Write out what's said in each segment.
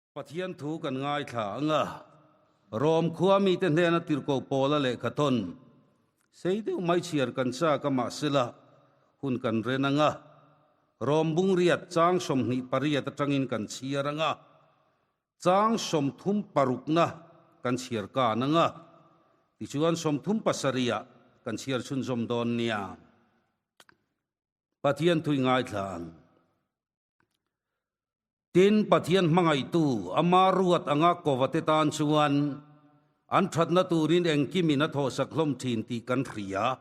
Pathian thu kan ngaithla ang a, Rom khua mite hnena tirhkoh Paula lehkha thawn sei deuh mai chhiar kan chak a mahsela hun kan ren ang a, Rom bungriat chang 28 atangin kan chhiar ang a, chang 36na kan chhiar kan ang a, tichuan 37ah kan chhiar chhunzawm dawn nia. Pathian thui ngaithla ang. Tin, Pathian hmangaihtu, ama ruat anga kovate tan chuan an thatna turin engkimin a thawhsak hlawm thin tih kan hria.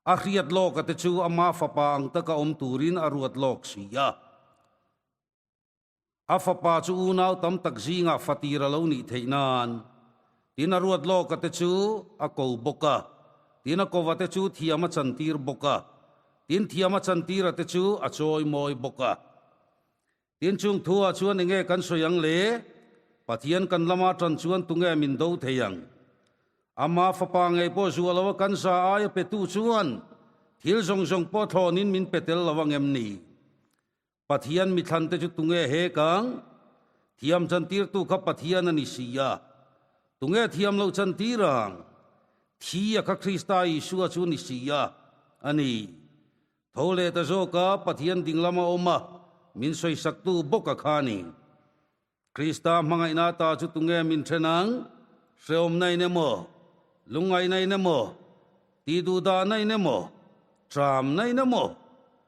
A hriat lawka te chu ama fapa ang taka awm turin a ruat lawk si a. A fapa chu unau tam tak zingah fatir a lo nih theih nan, tin a ruat lawka te chu a ko bawk a, tin a kovate chu thiam a chantir bawk a. Tin thiam a chantira te chu a chawi mawi bawk a. Tin chung thu ah chuan enge kan sawi ang le? Pathian kan lama tan chuan tunge min do thei ang? Ama fapa ngei pawh zuah lo a kan za aia petu chuan thil zawng zawng pawh thlawnin min pe tel lo ang em ni? Pathian mithlan te chu tunge hek ang? Thiam chantirtu kha Pathian a ni si a, tunge thiam loh chantir ang? Thi a kha Krista Isua chu ni si a, a ni. Tho leh ta zawk a, Pathian ding lama awm a, min sawisaktu bawk a kha a ni. Krista hmangaihna ta chu tunge min then ang? Hrehawmna in emaw, lungngaihna in emaw, tihduhdahna in emaw, tramna in emaw,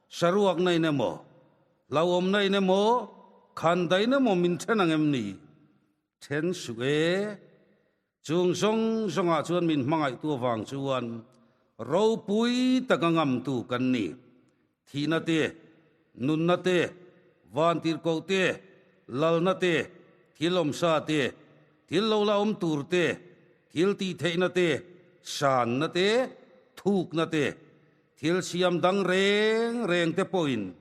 saruakna in emaw, hlauhawmna in emaw, khandaih in emaw min then ang em ni? Then suh e. Chung zawng zawngah chuan min hmangaihtu avang chuan ropui taka ngamtu kan ni. Thihna te, nunna te, vantirhkoh te, lalna te, thil awmsa te, thil lo la awm tur te, thil tihtheihna te, sanna te, thukna te, thil siam dang reng reng te pawhin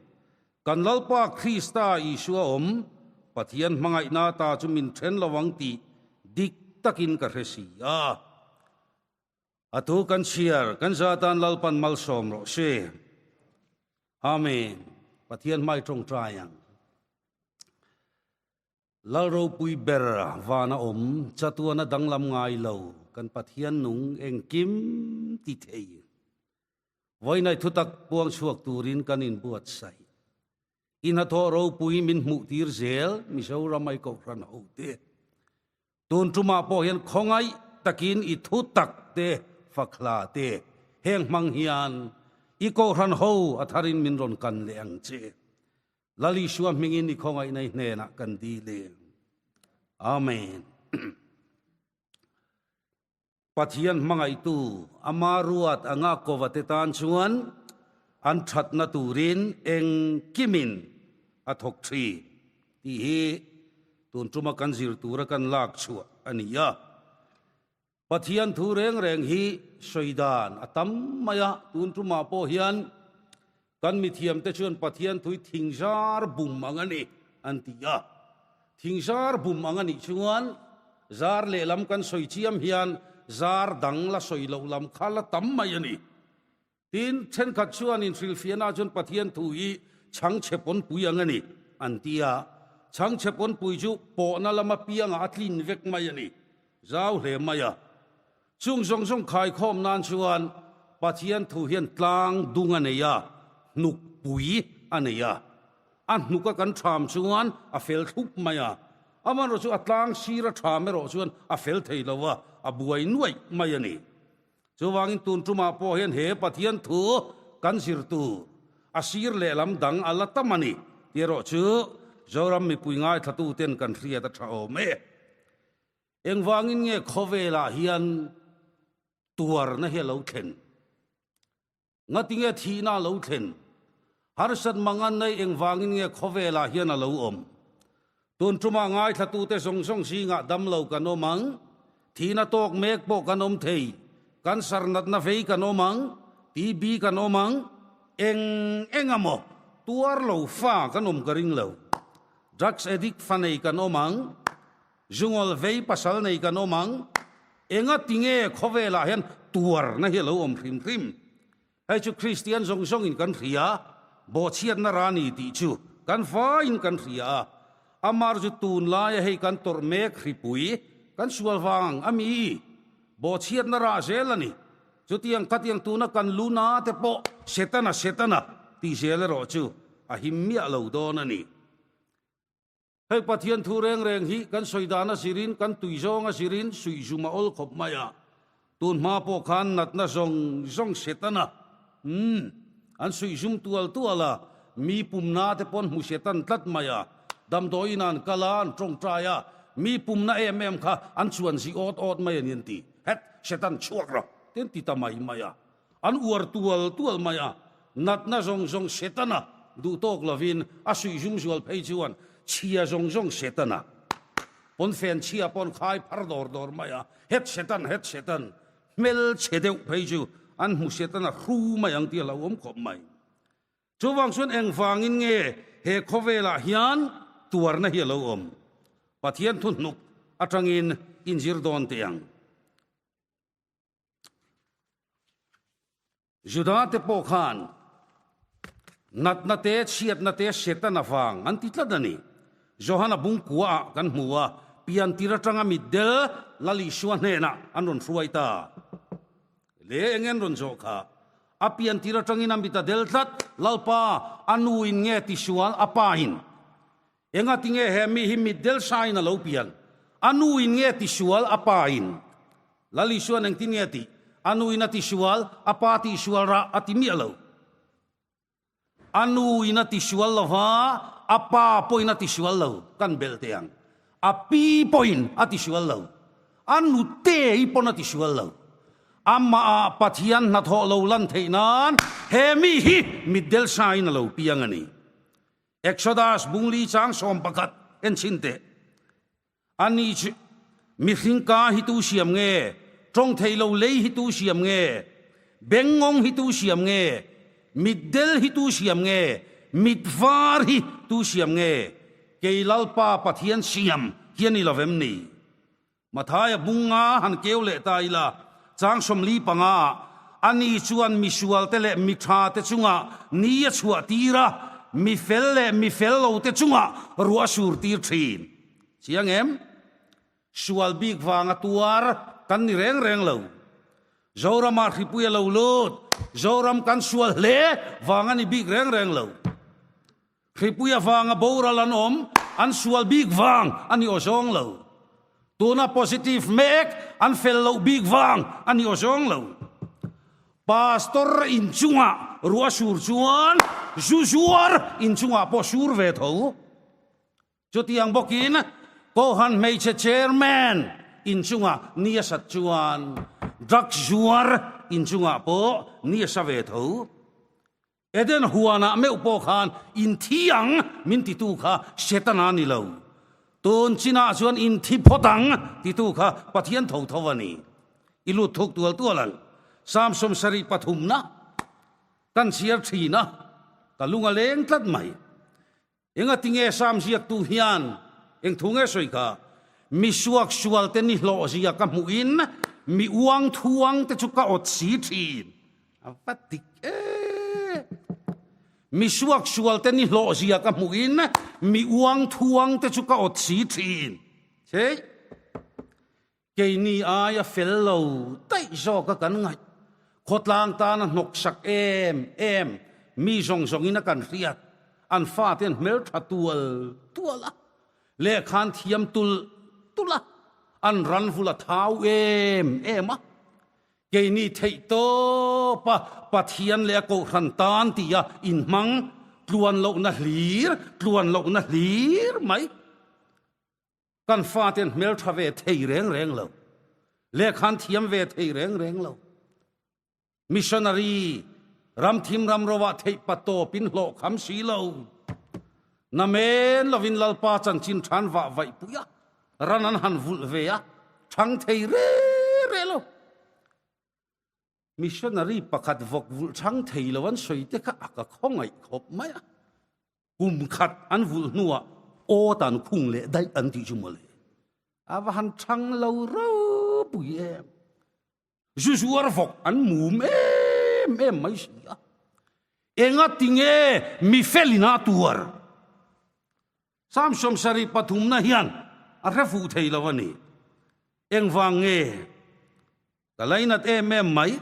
Kan Lalpa Krista Isua awm, Pathian hmangaihna ta chu min then lo ang tih dik takin ka hre si a. A thu kan chhiar, kan za tan Lalpan malsawm rawh se. Amen. Pathian hmai tawngtai ang. Lal ropui ber vana awm, chatuana danglam ngai lo, kan Pathian nung engkim ti thei. Vawiinai thutak puang chhuak turin kan inbuatsaih. I hnathawh ropui min hmuh tir zel Mizoram ai Kohhran hote. Tun tumah pawh hian khawngaih takin i thutak te fakhla te heng hmang hian i Kohhran ho a tharin min rawn kan leh ang che. Lal Isua hmingin i khawngaihna i hnenah kan dil e. Amen. Pathian hmangaihtu ama ruat anga kova te tan chuan an thatna turin engkimin a thawk thin tih hi tun tuma kan zir tura kan lak chhuah a ni a. Pathian thu reng reng hi sawi dan a tam mai a, tun tumah pawh hian kan mithiamte chuan Pathian thu hi thingzar bum ang a ni an ti a. Thingzar bum ang a nih chuan zar lehlam kan sawi chiam hian zar dang la sawi loh lam kha la tam mai a ni. Tin, thenkhat chuanin hrilhfiahna chuan Pathian thu hi chhangchhe pawnpui ang a ni an ti a. Chhangchhe pawnpui chu pawhna lama piangah a tlin vek mai a ni. Zau hle mai a. Chung zawng zawng khaikhawm nan chuan Pathian thu hian tlang dung a nei a, hnukpui a nei a. A hnuka kan ṭham chuan a fel thlup mai a, amaherawh chu a tlang sir a ṭham erawh chuan a fel thei lo a, a buai nuaih mai a ni. Chuvangin tun ṭumah pawh hian he Pathian thu kan zir tur a sir lehlam dang a la tam a ni tih erawh chu Zoram mipui ngaithlatuten kan hriat a ṭha awm e. Engvangin nge khawvelah hian tuarna hi a lo thlen? Ngatinge thihna a lo thlen? Harsat mangan nei engvangin nge khawvelah hian a lo awm? Tun tumah ngaithlatute zawng zawng zingah damlo kan awm ang, thihna tawk mek pawh kan awm thei, cancer natna vei kan awm ang, TB kan awm ang, eng eng amaw tuar lo fa kan awm ka ring lo. Drugs addict fa nei kan awm ang. Zungawl vei pasal nei kan awm ang. Enga tinge khawvelah hian tuarna hi a lo awm hrim hrim. Hei chu Kristian zawng zawngin kan hria, bawhchhiatna ra ni tih chu kan vaiin kan hria a. Amar chu tunlaia hei kan tawrh mek hripui kan sual vang a mi? Bawhchhiatna rah zel a ni. Chutiang khatiang tuna kan lu na te pawh Setana Setana tih zel erawh chu a him miah lo dawn a ni. Hei Pathian thu reng reng hi kan sawi dan a zirin, kan tui zawng a zirin suih zum a awl khawp mai a. Tun hma pawh khan natna zawng zawng Setana umm an suih zum tual tual a, mi pumna te pawn hmu Setan tlat mai a. Damdawiin an kal a, an tawngtai a, mi pumna em em kha an chuan zi awt awt mai a ni an ti. Het, Setan chhuak rawh te an ti ta mai mai a. An uar tual tual mai a, natna zawng zawng Setana duh tawk lovin a suih zum zual phei chuan chhia zawng zawng Setana pawnfen chhia pawn khai phar dawr dawr mai a, het Setan, het Setan, hmel chhe deuh phei chu an hmu Setana hru mai ang tih a hlauhawm khawp mai. Chuvang chuan engvangin nge he khawvelah hian tuarna hi a lo awm? Pathian thuhnuk atangin inzir dawn teh ang. Juda te pawh khan natna te, chhiatna te Satan avang an ti tlat a ni. Johana bungkua ah kan hmu a, piantir atanga mitdel Lal Isua hnenah an rawn hruai ta. Le eng en rawn zawh kha? A piantir atangin a mit a del tlat, Lalpa, a nu in nge tisual a pa in? Engati nge he mi hi mitdel sain a lo pian? A nu in nge tisual a pa in? Lal Isuan engtin nge tih? A nu in a tisual, a pa tihsual rah a ti miah lo. A nu in a tisual lo va, a pa pawhin a tisual lo, kan belh teh ang. A pi pawhin a tisual lo. A nute i pawn a tisual lo. Amah ah Pathian hnathawh lo lan theih nan he mi hi mitdel sain a lo piang a ni. Exodus bungli chang 11 en chhin teh. Ani chu mihring ka hi tu siam nge? Tawng thei lo lei hi tu siam nge? Bengngawng hi tu siam nge? Mitdel hi tu siam nge? Mit var hi tu siam nge? Kei Lalpa Pathian siam hi a ni lo vem ni? Mathaia bunga han keu leh ta ila, chang 45 ah, Ani chuan mi sualte leh mi thate chungah ni a chhuah tir a, mi fel leh mi fel lote chungah ruah a sur tir thin. Chiang em? Sual bik vanga tuar kan ni reng reng lo. Zoramah hripui a lo lut, Zoram kan sual hle vang a ni bik reng reng lo. Hripui avanga boral an awm, an sual bik vang a ni aw zawng lo. Tuna positive mek an fel loh bik vang a ni aw zawng lo. Pastor inchungah ruah a sur chuan zu zuar inchungah pawh sur ve tho. Chutiang bawkin Kohhran hmeichhe chairman inchungah ni a sat chuan drugs zuar inchungah pawh ni a sa ve tho. Eden huanah meuh pawh khan inthi ang min titu kha Setana ni lo. Tun chinah chuan inthi phawt ang titu kha Pathian tho tho a ni. I lut thuk tual tual ang. Psalm 73 na kan chhiar thin a, ka lung a leng tlat mai. Engati nge Psalm ziaktu hian eng thu nge sawi kha? Mi suak sual te ni hlawh zia ka hmuhin mi uang thuang te chu ka awt si thin. A va dik e! Mi suak sual te ni hlawh zia ka hmuhin mi uang thuang te chu ka awt si thin. Chei! Keini aia fel lo daih zawka kan ngaih, khawtlang tana hnawksak em em mi zawng zawngin a kan hriat, an fate an hmeltha tual tual a, lehkha an thiam tulh tulh a, an ran vul a thau em em a. Keini theih tawpa Pathian leh a Kohhran tan tia inhmang tluan lohna hlir, tluan lohna hlir mai. Kan fate an hmeltha ve thei reng reng lo. Lehkha an thiam ve thei reng reng lo. Missionary ram thim ram rovah theih pa tawpin hlawh kham si lo. Namen lovin Lalpa chanchin than vah vaih pui a, ran an han vulh ve a, thang thei re re lo. Missionary pakhat vawk vulh thang thei lo an sawi te kha a ka khawngaih khawp mai a. Kum khat an vulh hnuah awt an khung leh daih an tih chu mawle. A va han thang lo ropui em. Zu zuar vawk an mum em em mai si a. Enga tinge mi felin a tuar? Psalm 73 na hian a hre fuh thei lo a ni. Engvang nge? Ka lainat em em mai.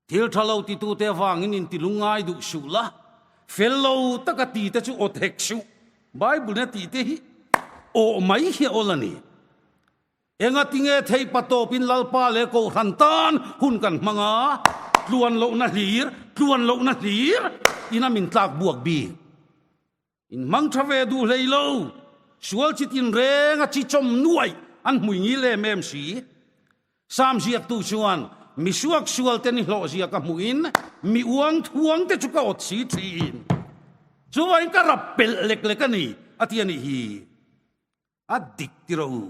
Thil tha lo titute avangin inti lungngai duh suh la, fel lo taka tite chu aw thek suh. Bible-in a tihte hi aw mai hi a awl a ni. Engatinge theih patawpin Lalpa leh Kohhran tan hun kan hmang a, tluan lohna hlir, tluan lohna hlir ina min tlak buak bik. In hmang tha ve duh hlei lo, sual chi tinreng a chi chawm nuaih an hmui ngil em em si. Sam ziaktu chuan mi suak sual te ni hlawh zia ka hmuhin mi uang thuang te chu ka awt si thin. Chuvangin ka rap pelh lek lek a ni, a ti a nih hi. A dik ti rawh u.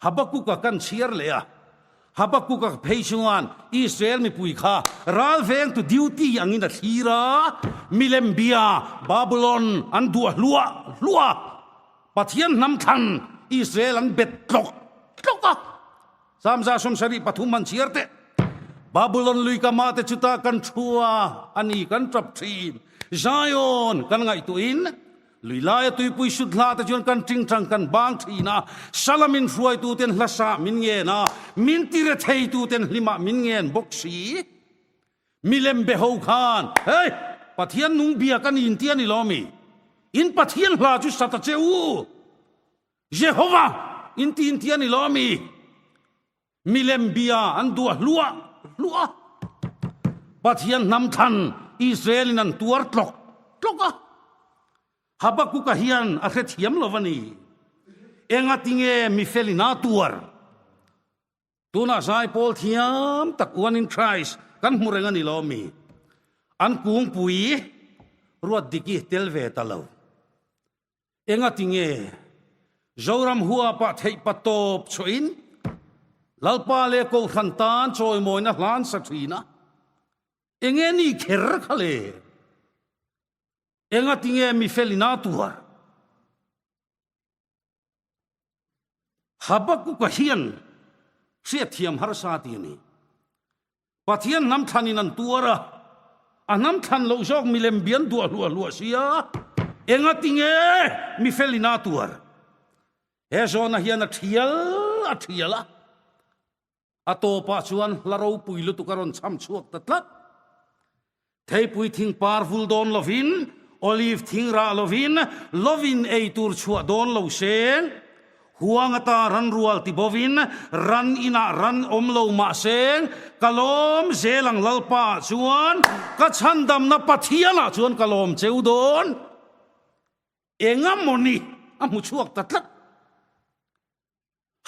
Habakuka kan chhiar leh a, Habakuka phei chuan Israel mipui kha ralvengtu duty angin a thlir a, milem bia Babylon an duah hluah hluah a, Pathian hnam thlan Israel an bet tlawk tlawk a. Samza 73 han chhiar teh. Babylon lui ka mah te chutah kan thu a, a ni kan tap thin. Zion kan ngaihtuahin lui laia tuipui sut hla te chuan kan tingtang kan bang thin a, Salamin hruaitu ten hlasa min ngen a, min tire theitu ten hlimah min ngen bawk si. Milem be ho khan, Hei, Pathian nung bia ka nin ti a ni lo mi? In Pathian hla chu sa ta che u! Jehovah in ti in ti a ni lo mi? Milem bia an duah hluah hluah a, Pathian hnam thlan Israel in an tuar tlawk tlawk a. Habakuka hian a hrethiam lo a ni. Engatinge mifel in aa tuar? Tunah zaipawl thiam tak One in Christ kan hmu reng a ni lo mi? An kungpui ruat dik i tel ve ta lo. Engatinge Zoram huapah theih pa tawp chhuahin Lalpa leh Kohhran tan chawimawina hlan sa thin a, enge ni kher kha le? Engatinge mi felin a tuar? Habakuka hian hriatthiam harsa ti a ni. Pathian hnam thlanin an tuar a, a hnam thlan loh zawk milem bian duah hluah hluah sia, engatinge mi felin a tuar? He zawhna hian a thial a thial a, a tawpah chuan hla ropui lutuk a rawn chham chhuak ta tlat. Theipui thing par vul dawn lovin, olive thing rah lovin, lovin ei tur chhuah dawn lo seng, huang ata ran rual ti bovin, ran inah ran awm lo mah seng, ka lawm zel ang Lalpa ah chuan, ka chhandamna Pathian ah chuan ka lawm cheu dawn. Engamawni a hmu chhuak ta tlat.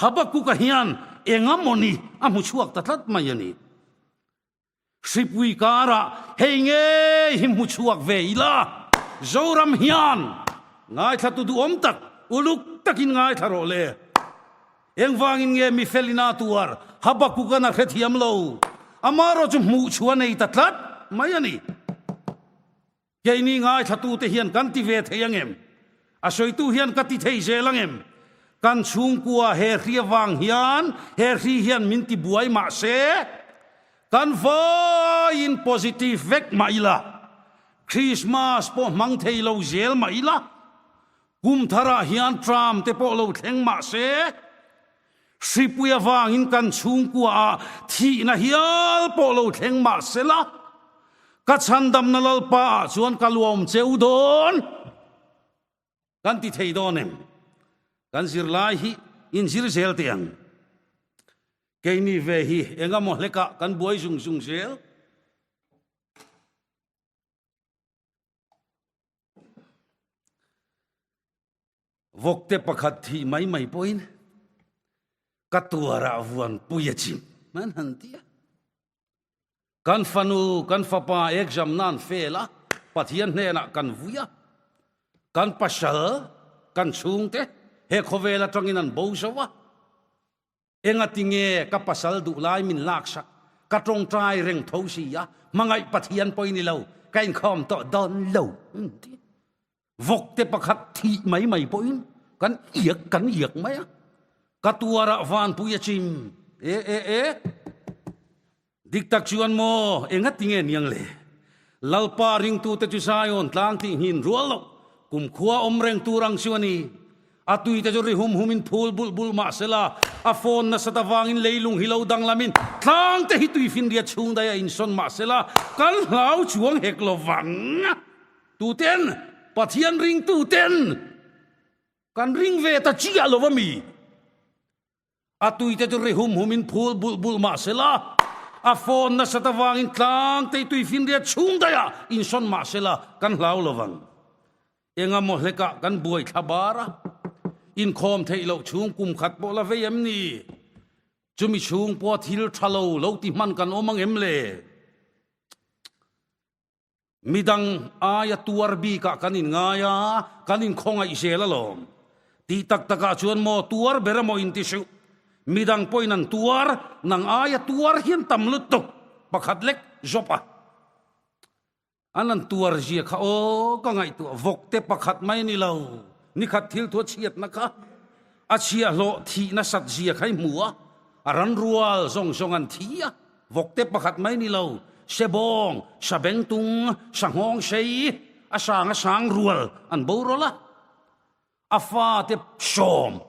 Habakuka hian engamawni a hmu chhuak ta tlat mai a ni. Hripui karah hei ngei hi hmu chhuak ve ila, Zoram hian ngaithlatu duhawm tak, uluk takin ngaithla rawh le. Engvangin nge mi felina tuar Habakukan a hrethiam lo? Amaherawh chu hmuh chhuah nei ta tlat mai a ni. Keini ngaithlatute hian kan ti ve thei angem? A sawitu hian ka ti thei zel angem? Kan chhungkua he hri avang hian he hri hian min ti buai mah se, kan vaiin positive vek mah ila, Christmas pawh hmang thei lo zel mah ila, kum tharah hian tram te pawh lo thleng mah se, Hripui avangin kan chhungkuaah thihna hial pawh lo thleng mah sela, ka chhandamna Lalpaah chuan ka luam cheu dawn. Kan ti thei dawn em? Kan zirlai hi inzir zel teh ang. Keini ve hi engemaw hlekah kan buai zung zung zel. Vawkte pakhat thih mai mai pawhin ka tuarah vuanpui a chim an han ti a. Kan fanu, kan fapa exam nan fail a, Pathian hnenah kan vui a. Kan pasal, kan chhungte he khawvel atangin an bo zo a. Engatinge ka pasal duh lai min laksak, ka tawngtai reng tho si a, hmangaih Pathian pawh i ni lo, ka inkhawm tawh dawn lo an ti. Vawkte pakhat thih mai mai pawhin kan iak kan iak mai a, ka tuarah vanpui a chim e e e. Dik tak chuan maw engatinge niang le? Lalpa ringtute chu Zion tlang tih nghin rual loh, kumkhua awm reng tur ang chu a ni. A tuite chu ri hum humin phul bulh bulh mah sela, a fawn nasat avangin leilung hi lo danglamin tlangte hi tuifinriat chhung daih a insawn mah sela, kan hlau chuang hek lo vang. Tuten? Pathian ringtuten kan ring ve ta chiah lo a mi? A tuite chu ri hum humin phul bulh bulh mah sela, a fawn nasat avangin tlangte tuifinriat chhung daihah insawn mah sela kan hlau lo vang. Engamaw hlekah kan buai thla bar a, inkhawm theih loh chhung kum khat pawh la vei em ni? Chumi chhung pawha thil tha lo lo ti hman kan awm ang em le? Midang aia tuar bikah kan inngai a, kan inkhawngaih zel alawm. Tih tak takah chuan maw tuar ber emaw inti suh. Midang pawhin an tuar, nang aia tuar hian tam lutuk pakhat lek zawp a. An an tuar zia kha aw ka ngaihtuah vawk te pakhat mai a ni lo. Nikhat thil thu a chhiatna kha a chhiahhlawh thih nasat zia kha i hmu a, a ran rual zawng zawng an thi a. Vawkte pakhat mai ni lo, sebawng, sabengtung, sanghawng sei, a sang a sang rual an boral a. A fate sawm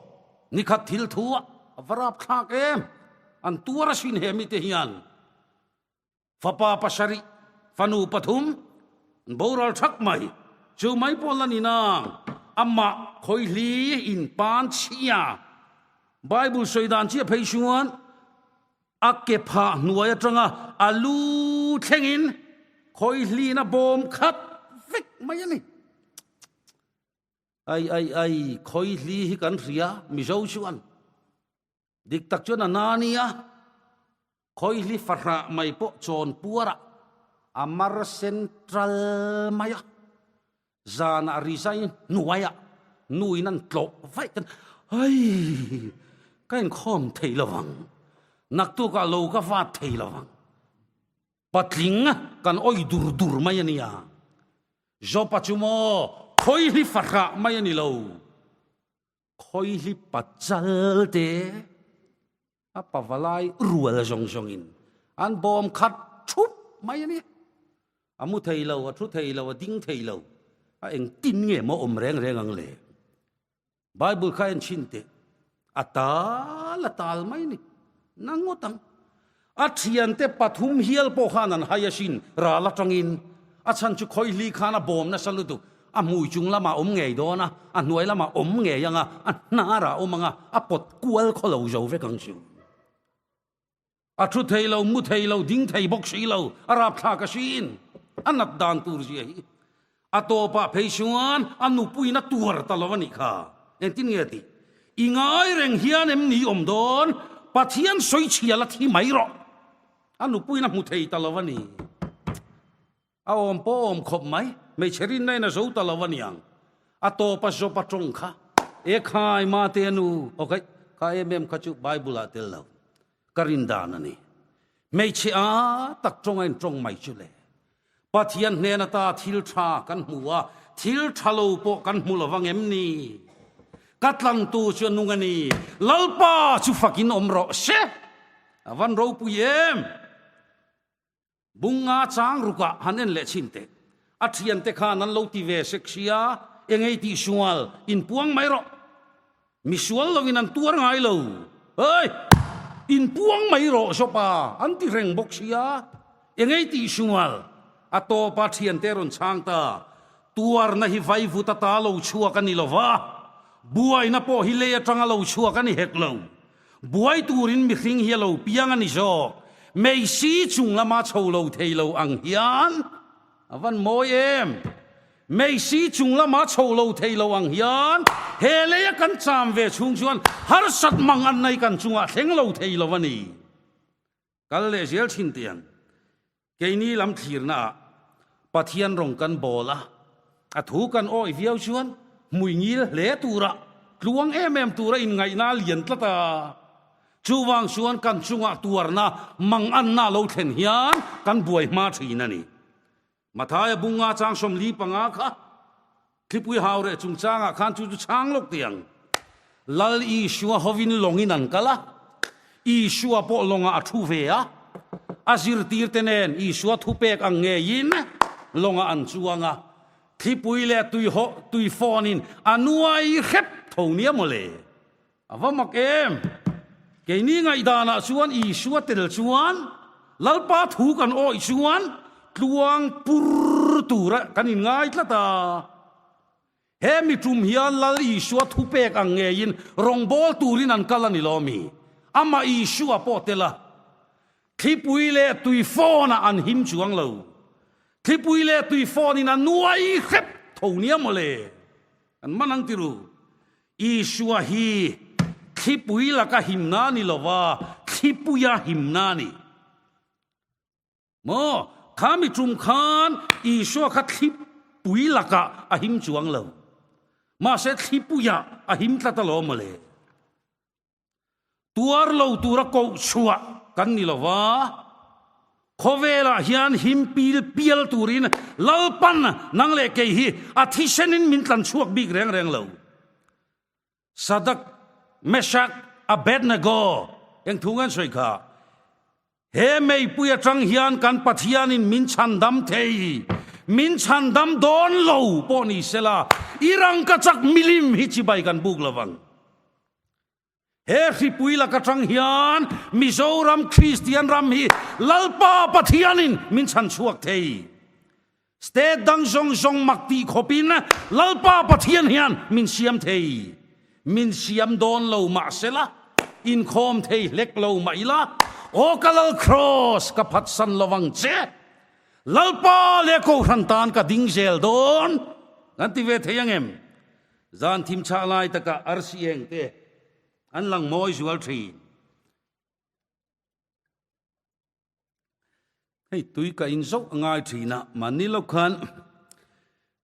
nikhat thil thu a va rap thlak em! An tuar asin he mite hian. Fapa pasarih, fanu pathum an boral thak mai. Chu mai pawh la ni nang, amah khawihli inpan chhia. Bible sawi dan chiah phei chuan A ke phah hnuai atanga a lu thlengin khawihlin a bawm khat vek mai a ni. Ai ai ai, khawihli hi kan hria Mizo chuan dik tak chuan a na nia, khawihli fahrah mai pawh chawn puarah a mar central mai a. Zanah rizai hnuaiah nuin an tlawh vaih tan ai ka inkhawm thei lo vang, naktukah lo ka vat thei lo vang, patling kan awi dur dur mai a nia, Jopa chu maw khawihli fahrah mai a ni lo, khawihli pachal te a pavalai rual zawng zawngin an bawm khat thup mai a ni. A mu thei lo, a thu thei lo, a ding thei lo, a engtin nge maw awm reng reng ang le? Bible kha en chhin teh, a tal a tal mai ni, na ngawt ang. A thiante pathum hial pawh khan an hai asin ral atangin, a chhan chu khawihli khan a bawm nasa lutuk, a hmui chung lamah awm ngei dawn a, a hnuai lamah awm ngei ang a, a hnarah awm ang a, a pawt kual khaw lo zo vek ang chu. A thu thei lo, mu thei lo, ding thei bawk si lo, a rapthlak asin. A nat dan tur zia hi. A tawpah phei chuan a nupuiin a tuar ta lo a nih kha. Engtin nge tih? I ngai reng hian em ni awm dawn? Pathian sawi chhia la thi mai rawh. A nupuiin a hmu thei ta lo a ni. A awm pawh awm khawp mai, hmeichhe rinna in a zo ta lo a niang. A tawp a zawp a tawng kha. E khai mate a nu, ok, kha em em kha chu Bible ah tel lo. Ka rin dan a ni. Hmeichhe a tak tawng a in tawng mai chu le. Pathian hnen ata thil tha kan hmu a, thil tha lo pawh kan hmu lo vang em ni? Ka tlangtu chu a nung a ni. Lalpa chu fakin awm rawh se. A van ropui em! Bunga chang rukah han en leh chhin teh. A thiante khan an lo ti ve sek sia, engei tih sual, inpuang mai rawh. Misual loin an tuar ngai lo. Hei! Inpuang mai rawh Jopa, an ti reng bawk sia, engei tih sual. A tawpa thiante rawn chhang ta, tuarna hi vaivut ata lo chhuak a ni lo va, buaina pawh hi lei atanga lo chhuak a ni hek lo. Buai turin mihring hi a lo piang a ni zawk. Meisi chung lama chho lo thei lo ang hian a van mawi em? Meisi chung lama chho lo thei lo ang hian he leia kan cham ve chhung chuan harsat mang an nei kan chungah thleng lo thei lo a ni. Kal leh zel thin tiang keini lam thlirna ah Pathian rawng kan bawl a, a thu kan awih viau chuan hmui ngil hle tura tluang em em tura inngaihna a lian tlat a. Chuvang chuan kan chungah tuarna manganna lo thlen hian kan buai hma thin a ni. Mathaia bunga chang 45 kha thlipui hau reh chungchangah khan chu chu chhang lawk tiang. Lal Isua hovin lawngin an kal a, Isua pawh lawngah a thu ve a, a zirtirte nen Isua thupek ang ngeiin. Lawngah an chuang a, thlipui leh tuihawh tuifawnin a nuai hrep tho nia mawle. A va mak em! Keini ngaihdanah chuan Isua tel chuan Lalpa thu kan awih chuan tluang pur tura kan inngai tlat a. He mi tum hian Lal Isua thupek ang ngeiin rawngbâwl turin an kal a ni lo mi? Amah Isua pawh tel a, thlipui leh tuifawnah an him chuang lo. Thlipui leh tuifawnin a nuai hrep tho nia mawle. An man ang ti ru. Isua hi thlipui laka himna a ni lo va, thlipuia himna a ni. Maw? Kha mi tum khan Isua kha thlipui lakah a him chuang lo. Mahse thlipuiah a him tlat alawm mawle. Tuar lo tura koh chhuah kan ni lo va, khawvelah hian him pil pial turin Lalpan nang leh kei hi a thisenin min tlan chhuak bik reng reng lo. Sadak, Meshak, Abednego eng thu nge an sawi kha? He meipui atang hian kan Pathianin min chhandam thei, min chhandam dawn lo pawh ni sela, i rangkachak milim hi chibai kan buk lo vang. He hripui lak atang hian Mizoram Kristian ram hi Lalpa Pathianin min chhan chhuak thei. State dang zawng zawng mak tih khawpin Lalpa Pathian hian min siam thei. Min siam dawn lo mahsela, inkhawm thei hlek lo mah ila, Aw ka Lal Kraws ka phatsan lovang che. Lalpa leh Kohhran tan ka ding zel dawn kan ti ve thei angem? Zan thim chhah lai takah arsi eng te an lang mawi zual thin. Hei tui ka in zauh a ngai thin a, mahni lo khan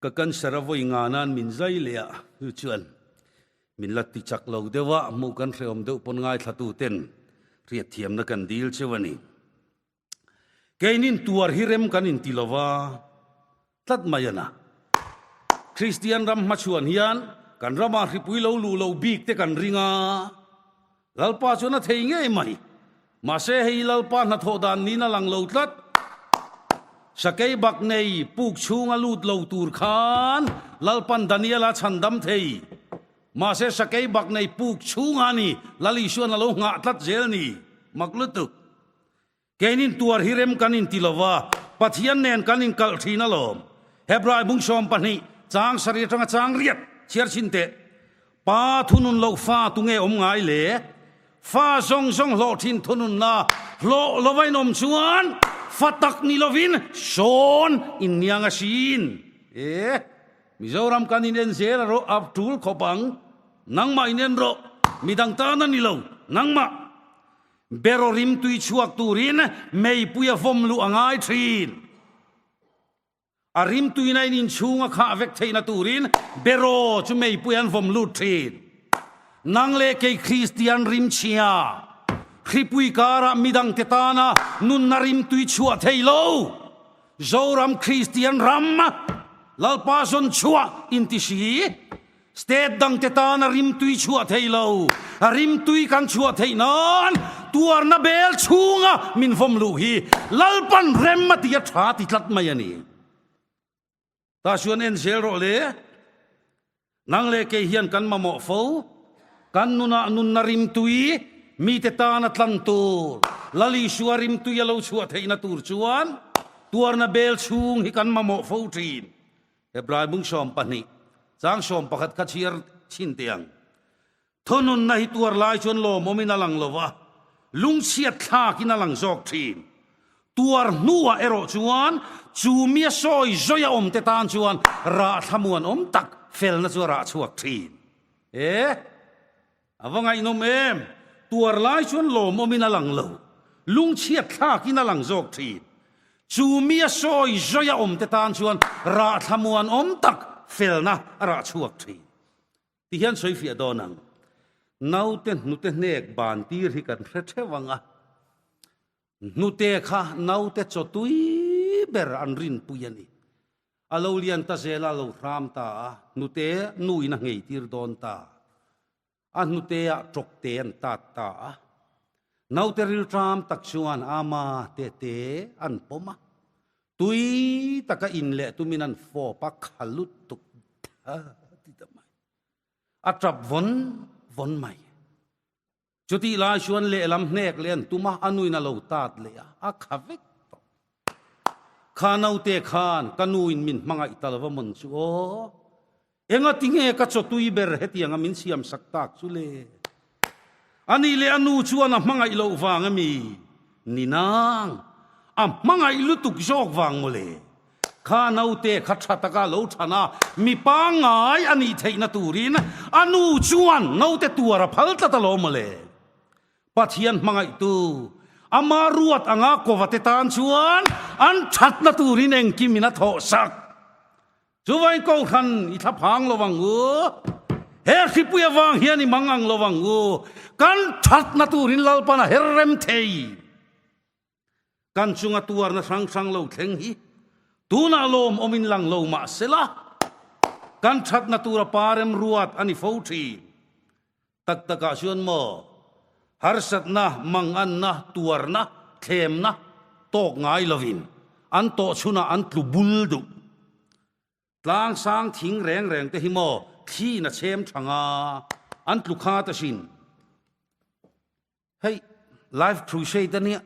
ka cancer a vawi nga nan min zai leh a, chu chuan min la ti chak lo deuh a, hmuh kan hrehawm deuh pawn ngaithlatu ten hriatthiamna kan dil cheu a ni. Keinin tuar hi rem kan inti lo va, tlat mai a na. Kristian ram hmachhuan hian kan ramah hripui lo luh lo bik te kan ring a, Lalpa chuan a thei ngei mai. Mahse hei Lalpa hnathawh dan niin a lang lo tlat. Sakei bak nei puk chhunga lut lo tur khan Lalpan Daniela chhandam thei. Mahse sakei bak nei puk chhunga ni Lal Isuan a lo nghah tlat zel ni. Mak lutuk. Keinin tuar hi rem kan inti lo va, Pathian nen kan inkalh thin alawm. Hebrai bung 12, chang sarih atanga chang riat chhiar chhin teh. Pa thunun loh fa tunge awm ngai le? Fa zawng zawng hlawh thin thununna hlawh lova in awm chuan fa tak ni lovin sawn in niang asin. E, Mizoram kan inen zel a rawh a tul khawp ang. Nangmah inen rawh, midang tan a ni lo, nangmah. Beraw rim tui chhuak turin meipui a vawm luh a ngai thin. A rim tuina in inchhung a khah vek theihna turin beraw chu meipui an vawm lut thin. Nang leh kei Kristian rim chhia, hripui karah midangte tana nunna rim tui chhuah thei lo. Zoram Kristian ram Lalpa zawn chhuah inti si. State dangte tana rimtui chhuah thei lo, rimtui kan chhuah theih nan tuarna bel chhunga min vawm luh hi Lalpan rem a ti a tha ti tlat mai a ni. Tah chuan en zel rawh le, nang leh kei hian kan mamawh fo, kan nunah nunna rimtui mite tana tlan tur, Lal Isua rimtui a lo chhuah theihna tur chuan tuarna bel chhung hi kan mamawh fo thin. Hebrai bung 12, chang 11 kha chhiar chhin teh ang. Thununna hi tuar lai chuan lawmawmin a lang lo va, lungchhiat thlakin a lang zawk thin. Tuar hnuah erawh chuan chu mia sawi zawia awmte tan chuan rah thlamuanawm tak felna chu a rah chhuak thin. E! A va ngaihnawm em! Tuar lai chuan lawmawmin a lang lo, lungchhiat thlakin a lang zawk thin. Chu mi a sawi zawia awmte tan chuan rah thlamuanawm tak felna a rah chhuak thin. Ti hian sawi fiah dawn ang. Naute hnute hnek ban tir hi kan hre theuh ang a. Hnute kha naute chaw tui ber an rinpui a ni. A lo lian ta zel a, a lo hram ta a, hnute nuin a nghei tir dawn ta. A hnuteah tawkte an tat ta a. Naute rilṭam tak chuan ama tete an pawm a. Tui taka in leh tumin an fawp a, kha lutuk tha ti ta mai. A tap vawn vawn mai. Chutih lai chuan lehlam hnek leh an tum a, a nuin a lo tat leh a, a kha vek tawh. Kha naute khan ka nuin min hmangaih ta lova mawn chu aw. Engati nge ka chawtui ber hetianga min siam sak tak chu le? Anih leh a nu chuan a hmangaih loh vang a mi? Ni nang, a hmangaih lutuk zawk vang mawle. Kha naute kha tha taka lo than a, mi pangngai a nih theihna turin a nu chuan naute tuar a phal tlat alawm mawle. Pathian hmangaihtu, ama ruat anga kovate tan chuan an thatna turin engkimin a thawh sak. Chuvain Kohhran i thla phang lo ang u. He hripui avang hian i mang ang lo ang u. Kan thatna turin Lalpan a her rem thei. Kan chunga tuarna hrang hrang lo thleng hi tunah lawm awmin lang lo mah sela, kan thatna tura pa remruat a ni fo thin. Tak takah chuan maw, harsatna, manganna, tuarna, thlemna tawk ngai lovin an tawh chhunah an tlu bul duh. Tlang sang thing reng reng te hi maw thliin a chhem tha nga an tlu khat asin. Hei Life Crusade a nia,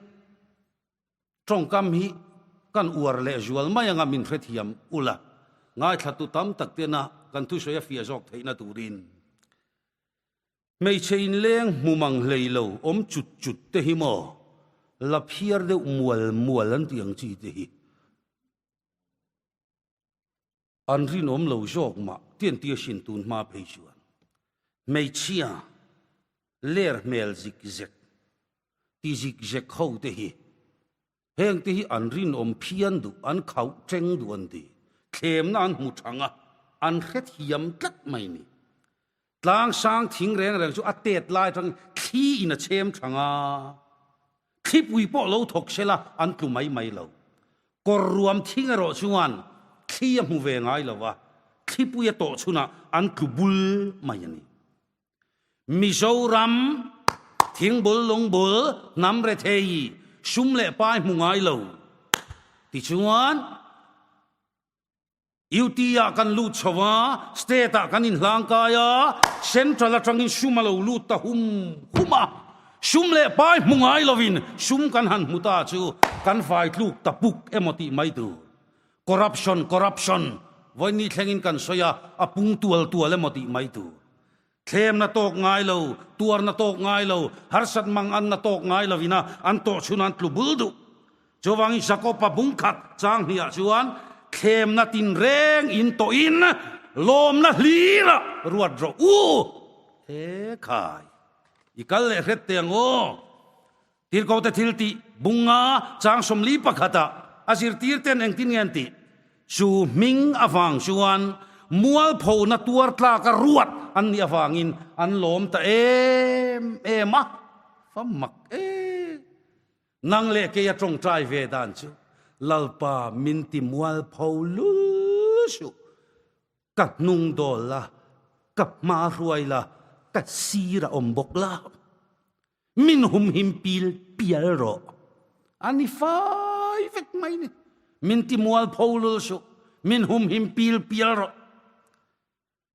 tawngkam hi kan uar leh zual mai anga min hrethiam ula, ngaithlatu tam tak tena kan thusawi a fiah zawk theihna turin. Hmeichhe inleng hmu mang hlei lo awm chut chut te hi maw la phiar deuh mual mual an tih ang chi te hi. An rinawm lo zawk mah tian tia hrin tun hma phei chuan hmeichhia ler hmel zik zek ti zik zek ho te hi heng te hi an rinawm phian duh an khauh teng duh an ti thlemna an hmu thang a an hrethiam tlat mai ni. Tlang sang thing reng reng chu a tet lai atangin thli in a chhem thang a, thlipui pawh lo thawk sela an tlu mai mai lo. Kawr ruam thing erawh chuan thli a hmu ve ngai lo a, thlipui a tawh chhunah an tlu bul mai a ni. Mizoram thingbul lungbul hnam rethei sum leh pai hmu ngai lo tichuan, UT ah kan lut chho a, State ah kan inhlangkai a, Central atangin sum a lo lut ta hum hum a, sum leh pai hmu ngai lovin sum kan han hmu ta chu kan fai tluk ta puk emaw tih mai tur. Corruption, corruption, vawiin thlengin kan sawi a, a pung tual tual emaw tih mai tur. Thlemna tawk ngai lo, tuarna tawk ngai lo, harsat mang anna tawk ngai lovin a an tawh chhun an tlu bul duh. Chuvangin Jakob-a bung khat chang hniah chuan thlemna tinreng in tawhin lawmna hlirah ruat rawh u. He khai, i kal leh hret teh ang aw. Tirhkohte thil tih bunga chang 41 pakhatah a zirtirten engtin nge an tih? Chu hming avang chuan mualphona tuar tlaka ruat an nih avangin an lawm ta em em a, fa mak e. Nang leh kei a tawngtai ve dan chu Lalpa min ti mualpho lul suh. Ka hnung dawl la, ka hma hruai la, ka sir a awm bawk la. Min humhim pil pial rawh. A ni fai vek mai ni. Min ti mualpho lul suh, min humhim pil pial rawh.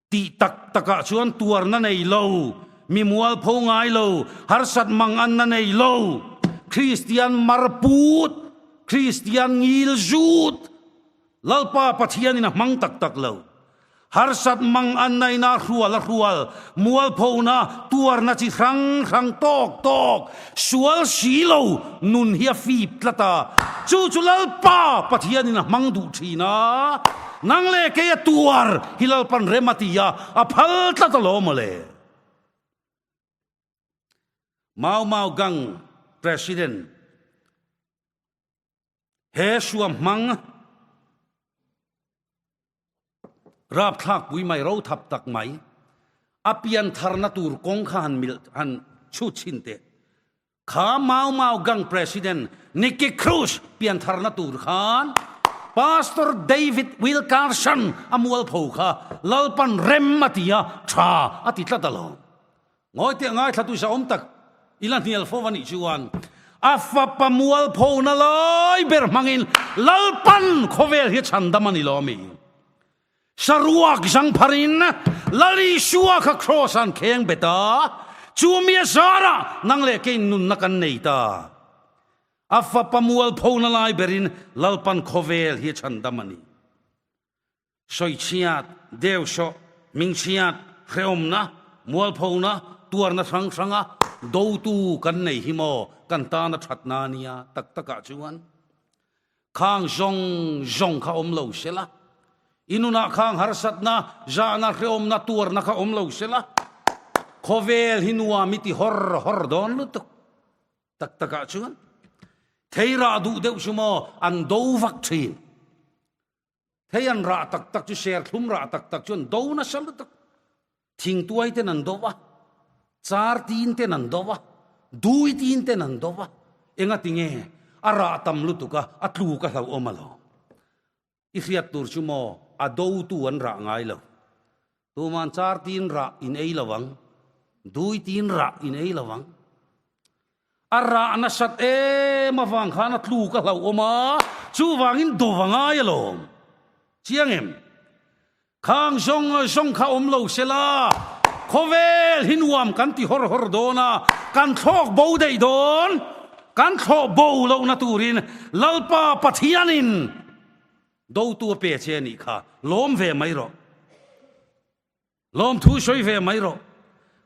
Tih tak takah chuan tuarna nei lo, mi mualpho ngai lo, harsat manganna nei lo, Kristian marput, Kristian ngil zut, Lalpa Pathianin a hmang tak tak lo. Harsat mang an naina hrual a hrual, mualphona, tuarna chi hrang hrang tawk tawk, sual si lo nun hi a fip tlat a. Chu chu Lalpa Pathianin a hmang duh thin a, nang leh kei a tuar hi Lalpan rem a ti a, a phal tlat alawm mawle. Mau Mau Gang President. He suam hmang rapthlakpui mai rothap tak mai a piantharna tur kawng kha han mil han chhut chhin teh. Kha Mau Mau Gang President Nicky Cruz piantharna tur khan Pastor David Wilkerson a mualpho kha Lalpan rem a ti a, tha a ti tlat alawm. Ngawi teh ngaithla tu sa awm tak i la hnial fo a nih chuan. A fapa mualphona lai ber hmangin Lalpan khawvel hi chhandam a ni lo ami? Saruak zangpharin Lal Isua kha Kraws an kheng bet a, chu mi a zarah nang leh keiin nunna kan nei ta. A fapa mualphona lai berin Lalpan khawvel hi a chhandam a ni. Sawichhiat, deuhsawh, hmingchhiat, hrehawmna, mualphona, tuarna hrang hranga dotu kan nei hi maw kan tana thatna a nia tak takah chuan khang zawng zawng kha awm lo se la, i nunah khang harsatna, zahna, hrehawmna, tuarna kha awm lo se la, khawvel hi nuam i ti hawr hawr dawn lutuk tak takah chuan thei rah duh deuh chu maw an do vak thin. Thei an rah tak tak chu serthlum rah tak tak chu an do nasa lutuk. Thingtuai ten an do va, char tin ten an do va, dui tin ten an do va. Enga tinge a rah tam lutuk a, a tluk a hlauhawm a lo. I hriat tur chu maw a dotu an rah ngai lo. Tuman char tin rah in ei lo ang, dui tin rah in ei lo ang. A rah nasat em avang khan a tluk a hlauhawm a, chuvangin do va ngai alawm. Chiang em? Khang zawng zawng kha awm lo se la, khawvel hi nuam kan ti hawr hawr dawn a, kan thlawk bo daih dawn. Kan thlawh bo lohna turin Lalpa Pathianin dotu a pe che a nih kha, lawm ve mai rawh. Lawmthu sawi ve mai rawh.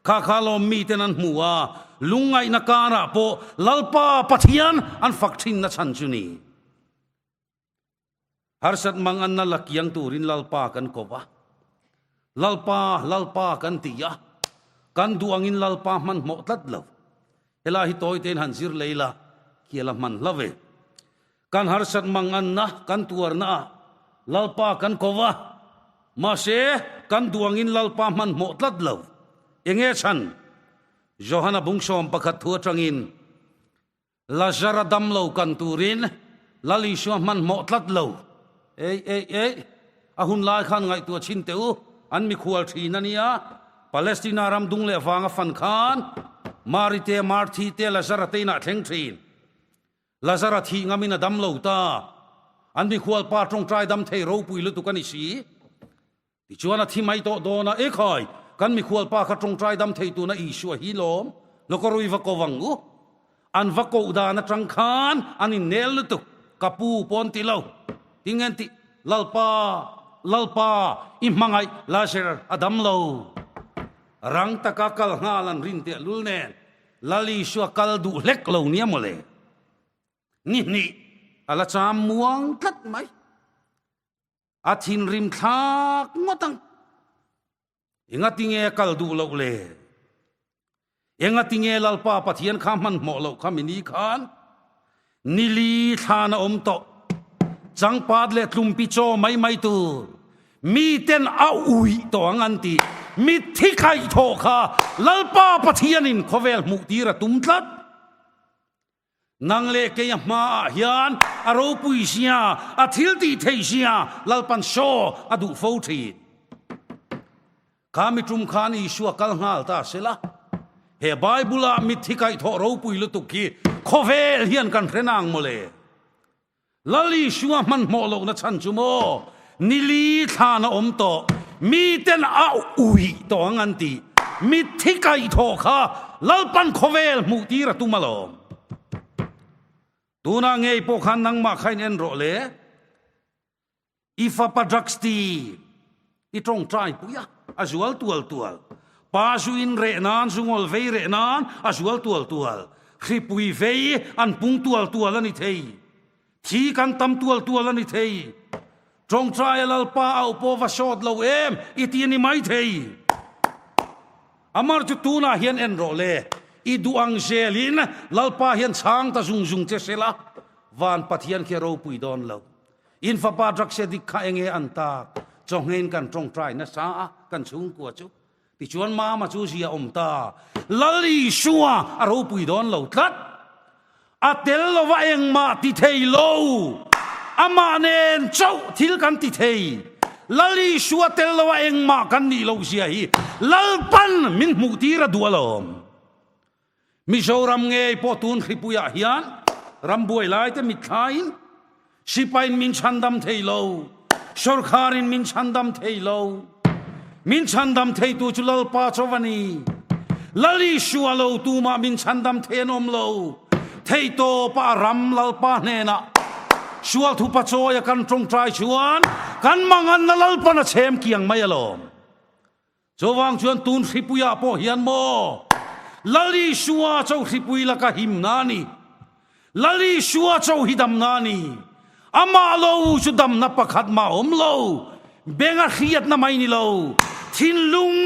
Kha kha lawm miten an hmu a, lungngaihna karah pawh Lalpa Pathian an fak thinna chhan chu ni. Harsat mang anna la kiang turin Lalpa kan ko va. Lalpa, Lalpa kan ti a, kan duh angin Lalpa hmanhmawh tlat lo. Helai hi tawi tein han zir lei la, khi a la hman hla ve. Kan harsat mang anna kan tuarna ah Lalpa kan ko va, mahse kan duangin Lalpa hmanhmawh tlat lo. Enge chhan? Johana bungsawm pakhat thu atangin Lazara dam lo kan turin Lal Isua hmanhmawh tlat lo. Ei, ei, ei, a hun lai khan ngaihtuah chhin teh u, an mikhual thin a nia. Palestina ram dung leh vanga fan khan Mari te, Marthi te, Lazara te inah thleng thin. Lazara thih ngamin a dam lo ta. An mikhual pa tawngtai dam thei ropui lutuk a ni si. Tichuan a thi mai tawh dawn a, Ekhai, kan mikhual pa kha tawngtai dam thei tuna Isua hi lawm, lawkawrui va ko vang u. An va koh dan atang khan an innel lutuk, ka pu pawn ti lo. Tinge an tih, Lalpa, Lalpa, i hmangaih Lazar a dam lo. Rang taka kal nghal an rin tehlul nen, Lal Isua kal duh hlek lo nia mawle. Ni hnih a la cham muang tlat mai. A thinrim thlak ngawt ang. Engatinge a kal duh loh le? Engatinge Lalpa Pathian kha hmanhmawh loh kha mini khan nili thlan a awm tawh. Changpat leh tlumpi chaw mai mai tur Miten a uih tawh ang an ti. Mitthi kaihthawh kha Lalpa Pathianin khawvel hmuhtir a tum tlat. Nang leh kei a hmaah hian a ropui zia, a thil tih theih zia Lalpan saw a duh fo thin. Kha mi tum khan Isua kal nghal ta se la, he Bible-ah mitthi kaihthawh ropui lutuk hi khawvel hian kan hre nang mawle. Lal Isua hmanhmawh lohna chhan chu maw nili thlan a awm tawh, miten a uih tawh ang an ti. Mitthi kaihthawh kha Lalpan khawvel hmuh tir a tum alawm. Tunah ngei pawh khan nangmah kha in en rawh le. I fapa drugs ti i tawngtai pui a, a zual tual tual. Pa zu in reh nan, zu ngawl vei reh nan a zual tual tual. Hripui vei an pung tual tual a ni thei. Thi kan tam tual tual a ni thei. Tawngtai a Lalpa auh pawh va sawt lo em i ti a ni mai thei. Amar chu tunah hian en rawh le, i duh ang zelin Lalpa hian chhang ta zung zung che sela, van Pathian khi a ropui dawn lo. In fapa drugs addict kha enge an tak? Chawnghein kan tawngtai nasa a, kan chhungkua chu. Tichuan Mama chu zia awm ta. Lal Isua a ropui dawn lo tlat. A tel lova engmah ti thei lo. Amah nen chauh thil kan ti thei. Lal Isua tel lova engmah kan nih loh zia hi Lalpan min hmuh tir a duh alawm. Mizoram ngei pawh tun hripuiah hian rambuai laite mitthlain sipaiin min chhandam thei lo, sawrkharin min chhandam thei lo. Min chhandam theitu chu Lalpa chaw a ni. Lal Isua lo tumah min chhandam thei an awm lo. Theihtawpa a ram Lalpa hnenah sual thupa chawia kan tawngtai chuan kan manganna Lalpan a chhem kiang mai alawm. Chuvang chuan tun hripuiah pawh hian maw Lal Isua cho hripui laka himna a ni. Lal Isua cho hi damna a ni. Amah lo chu damna pakhat mah awm lo. Benga hriatna mai ni lo, thinlung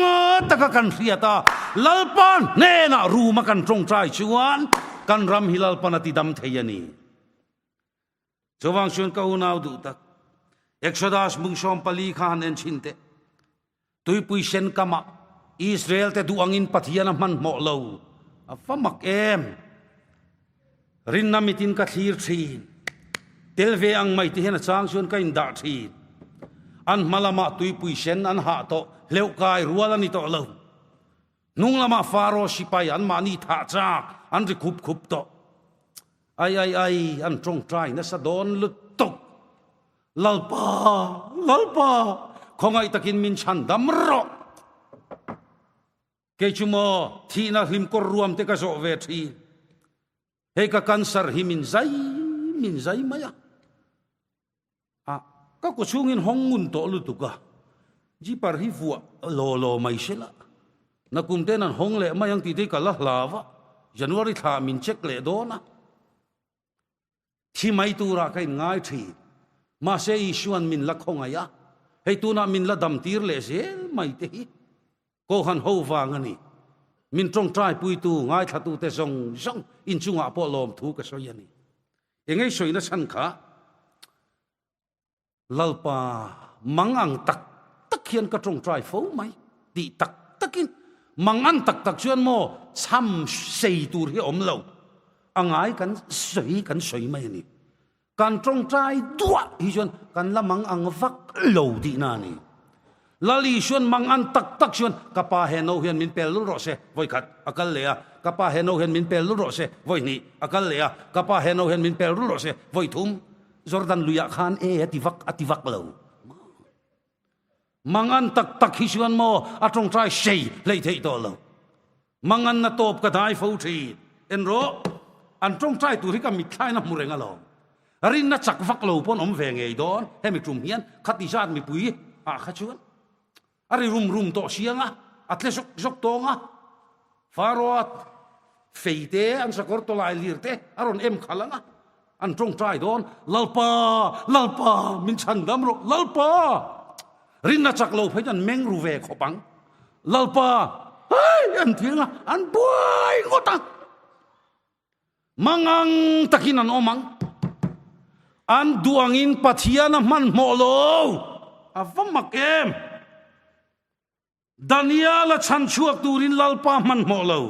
taka kan hriat a, Lalpa hnenah ruma kan tawngtai chuan kan ram hi Lalpan a ti dam thei a ni. Chuvang chuan ka unau duh tak, Exodus mungsawm pali kha han en chhin teh. Tuipui sen kamah Israel te duh angin Pathian a hmanhmawh lo. A va mak em! Rinna mitin ka thlir thin. Tel ve ang mai ti hian a chang chuan ka indah thin. An hma lamah tuipui sen an hah tawh, hleuh kai rual a ni tawh lo. Hnung lamah Faro sipai anmahni thah chak an ri khup khup tawh. Ai ai ai, an tawngtai nasa dawn lutuk. Lalpa, Lalpa, khawngaih takin min chhan dam rawh. Kei chu maw thihna hlim kawr ruam te ka zawh ve thin. Hei ka cancer hi min zai min zai mai a. A ka ku chhungin hawng ngun tawh lutuk a. Jeeper hi vuah law law mai se la. Nakum ten an hawng leh mai ang tih te hi ka la hlau a. January thla min check leh dawn a. Thi mai turah ka inngai thin. Mahse Isua'n min la khawngaih a, hei tunah min la damtir leh zel mai te hi Kohhran ho vang a ni. Min tawngtaipuitu, ngaithlatute zawng zawng inchungah pawh lawmthu ka sawi a ni. Engei sawina chhan kha Lalpa mang ang tak tak hian ka tawngtai fo mai tih tak takin mang an tak tak chuan maw cham sei tur hi awm lo a ngai kan sawi kan sawi mai a ni. Kan tawngtai duah hi chuan kan la mang ang vak lo tihna a ni. Lal Isuan mang an tak tak chuan ka pa he no hian min pel lul rawh se vawi khat a kal leh a, ka pa he no hian min pel lul rawh se vawi hnih a kal leh a, ka pa he no hian min pel lul rawh se vawi thum Jordan luiah khan e a ti vak a ti vak lo. Mangan tak tak hi chuan maw a tawngtai sei hlei theih tawh lo. Mangan na tawp ka dai fo thin. En rawh, an tawngtai tur hi ka mitthlain a hmu reng alawm. Rinna chak vak lo pawn awm ve ngei dawn hemi tum hian khati zat mipui ah kha chuan a ri rum rum tawh siang a, a tle zawk zawk tawng a. Faro-a fei te, an sakawr tawlai lir te a rawn em khalh ang a, an tawngtai dawn, Lalpa, Lalpa, min chhan dam rawh, Lalpa! Rinna chak lo phei chu an meng ru ve khawp ang. Lalpa, hei, an ti ang a, an buai ngawt ang. Mangang takin an awm ang. An duh angin Pathian a hmanhmawh lo. A va mak em! Daniel a chhan chhuak turin Lalpa hmanhmawh lo.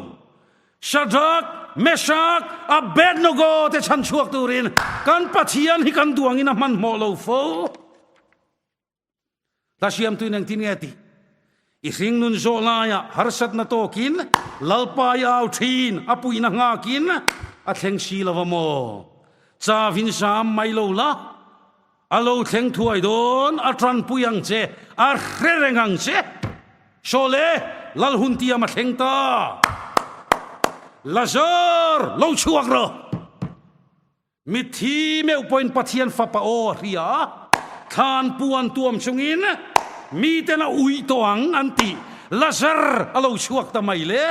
Shadrach, Meshach, Abednego te chhan chhuak turin kan Pathian hi kan duh angin a hmanhmawh lo fo. Hla siamtuin engtin nge tih? I hringnun zawh laiah harsatna tawkin Lalpa i au thin, a puihna nghakin a thleng si lo va maw? Chavin sam mai lo la, a lo thleng thuai dawn, a tanpui ang che, a hre reng ang che. Sawle, Lal hun tiam a thleng ta. Lazar, lo chhuak rawh! Mitthi meuh pawhin Pathian Fapa aw a hria a, thlan puan tuam chungin miten a uih tawh ang an ti. Lazar a lo chhuak ta mai le.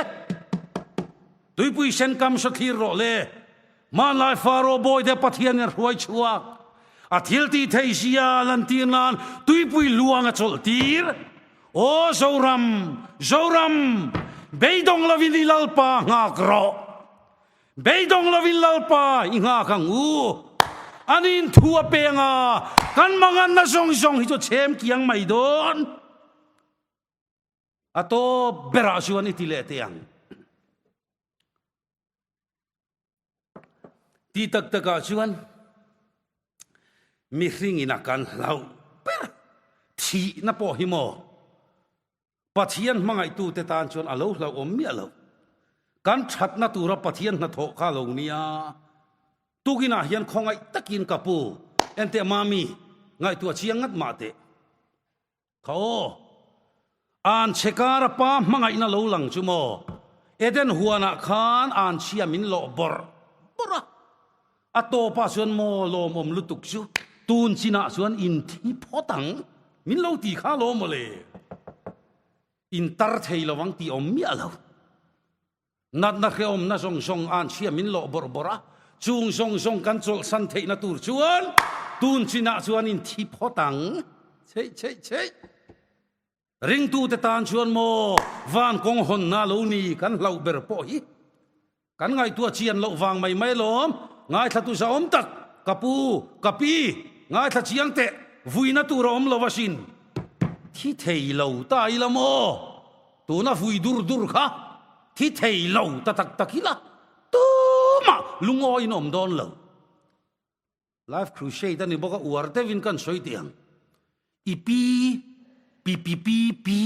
Tuipui sen kam saw thlir rawh le. Hmanlai Faro bawite Pathianin a hruai chhuak. A thil tih theih zia lantir nan tuipui luang a chawlh tir. Aw Zoram, Zoram, beidawng lovin i Lalpa nghak rawh. Beidawng lovin Lalpa i nghak ang u. An in thu a peng a, kan manganna zawng zawng hi chu chhem kiang mai dawn. A tawp berah chuan i ti leh teh ang. Ti tak takah chuan mihring in a kan hlauh ber thihna pawh hi maw Pathian hmangaihtute tan chuan a lo hlauhawm miah lo. Kan thatna tura Pathian hnathawh kha lo nia. Tukinah hian khawngaih takin ka pu, enteh Mami, ngaihtuah chiang ngat mah teh. Kha aw. An chhe kara pa hmangaihna lo lang chu maw? Eden huanah khan an chhia min lawh bawrh bawrh a. A tawpah chuan maw lawmawm lutuk chu tun chinah chuan in thi phawt ang min lo ti kha lawm maw le. In tar thei lo ang tih awm miah lo. Natna hrehawmna zawng zawng an chhia min lawh bawrh bawrh a, chung zawng zawng kan chawlhsan theihna tur chuan tun chinah chuan in thi phawt ang. Cheih cheih cheih. Ringtute tan chuan maw van kawng hawnna lo ni kan hlauh ber pawh hi kan ngaihtuah chian loh vang mai mai lawm. Ngaithla tu zahawm tak ka pu, ka pi, ngaithla chiang teh vuina tur a awm lo asin. Thi thei lo ta ila maw? Tuna vui dur dur kha thi thei lo ta tak tak ila tumah lungawiin awm dawn lo. Life Crusade a ni bawk a, uar deuhin kan sawi teh ang. I pi, pi pi pi pi,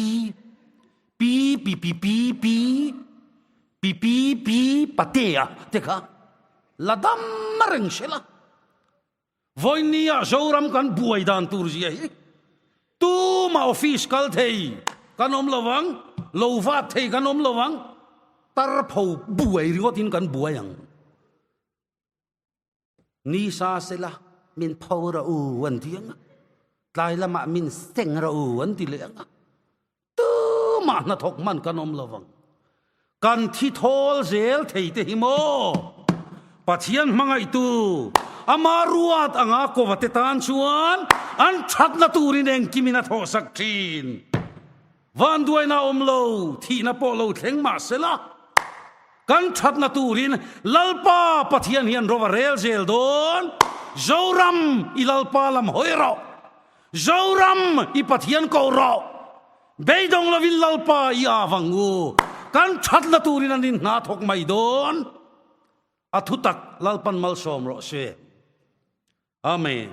pi pi pi pi pi, pi pi pi patea te kha la dam reng se la. Vawinia Zoram kan buai dan tur zia hi tuma office kal thei kan awm lo ang, lo vat thei kan awm lo ang, tar pho buai ringawtin kan buai ang. Ni sa sela min pho rawh u an ti ang a, tlai lamah min seng rawh u an ti leh ang a. Tumah hnathawk hman kan awm lo vang. Kan thi thawl zel thei te hi maw? Pathian hmangaihtu ama ruat anga kova te tan chuan an thatna turin engkimin a thawhsak thin. Vanduaina awm lo, thihna pawh lo thleng mah sela, kan thatna turin Lalpa Pathian hian ro a rel zel dawn. Zoram i Lalpa lam hawi rawh. Zoram i Pathian ko rawh. Beidawng lovin Lalpa i av ang u. Kan thatna turin an inhna thawk mai dawn. A thutak Lalpan malsawm rawh se. Amen.